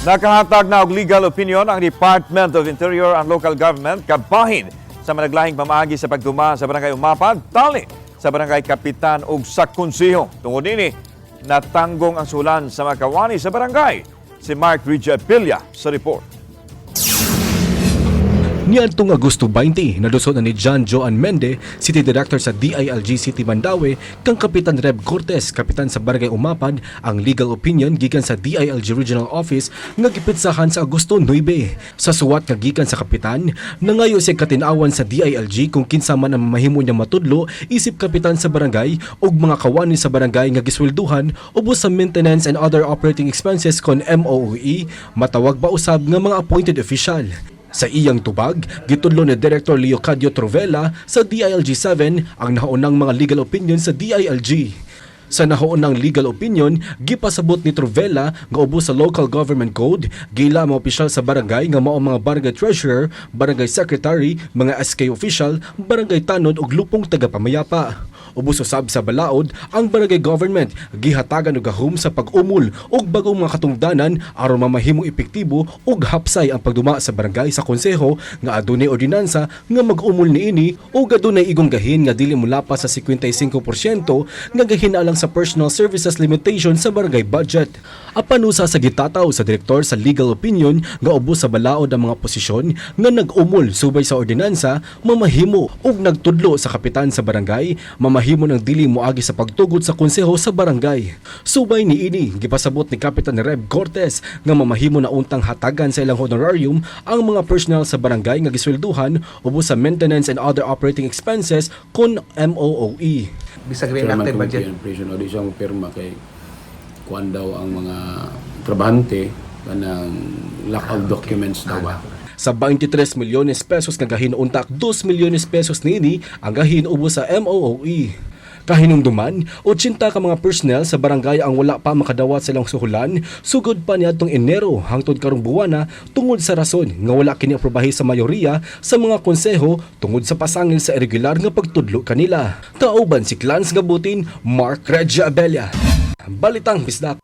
Nakahatag na og legal opinion ang Department of Interior and Local Government kabahin sa managlahing pamaagi sa pagduma sa Barangay Umapad, tali sa Barangay Kapitan ug sa Konseho. Tungod nini, natanggong ang sulan sa mga kawani sa barangay. Si Mark Rijapilla sa report. Niadtong Agosto 20, nadusot na ni John Joan Mende, City Director sa DILG City Mandaue, kang Kapitan Reb Cortez, Kapitan sa Barangay Umapad, ang legal opinion gikan sa DILG Regional Office nga gipitsahan sa Agosto 9. Sa suwat nga gikan sa kapitan, nangayo siya katinawan sa DILG kung kinsa man ang mahimo niya matudlo isip kapitan sa barangay ug mga kawani sa barangay nga giswelduhan ubos sa maintenance and other operating expenses kon MOOE, matawag ba usab nga mga appointed official. Sa iyang tubag, gitudlo ni Director Leocadio Trovela sa DILG 7 ang nahaunang mga legal opinion sa DILG. Sa nahaunang legal opinion, gipasabot ni Trovela nga ubos sa Local Government Code, gila mga opisyal sa barangay nga mao mga barangay treasurer, barangay secretary, mga SK official, barangay tanod ug lupong tagapamayapa. Ubos usab sa balaod, ang barangay government gihatagan og gahom sa pag-umol og bagong mga katungdanan aron mamahimong epektibo ug hapsay ang pagduma sa barangay sa konseho nga adunay ordinansa nga mag-umol niini ug adunay igong gahin nga dili molapas sa 55% nga gahin alang sa personal services limitation sa barangay budget. Apan usa sa gitataw sa direktor sa legal opinion nga ubos sa balaod ang mga posisyon nga nag-umol subay sa ordinansa mamahimo ug nagtudlo sa kapitan sa barangay mamahimo ng dili moagi sa pagtugot sa konseho sa barangay. Subay niini, gipasabot ni Kapitan Reb Cortez nga mamahimo na untang hatagan sa ilang honorarium ang mga personnel sa barangay nga giswelduhan ubos sa maintenance and other operating expenses kon MOOE. Bisag Chairman reenacted Committee budget. on Prison o di siya mo pirma kay kuan daw ang mga trabahante kanang lack of documents daw ba. Sa 23 milyones pesos nga gahin untak 2 milyones pesos niini ang gahin ubos sa MOOE. Kahinumduman, 80 ka mga personnel sa barangay ang wala pa makadawat sa ilang suhulan sugod pa niadtong Enero hangtod karong buwana tungod sa rason nga wala kini aprobahi sa mayoriya sa mga konseho tungod sa pasangil sa irregular nga pagtudlo kanila. Kauban si Clans Gabutin, Mark Regia Abella. Balitang Bisdak.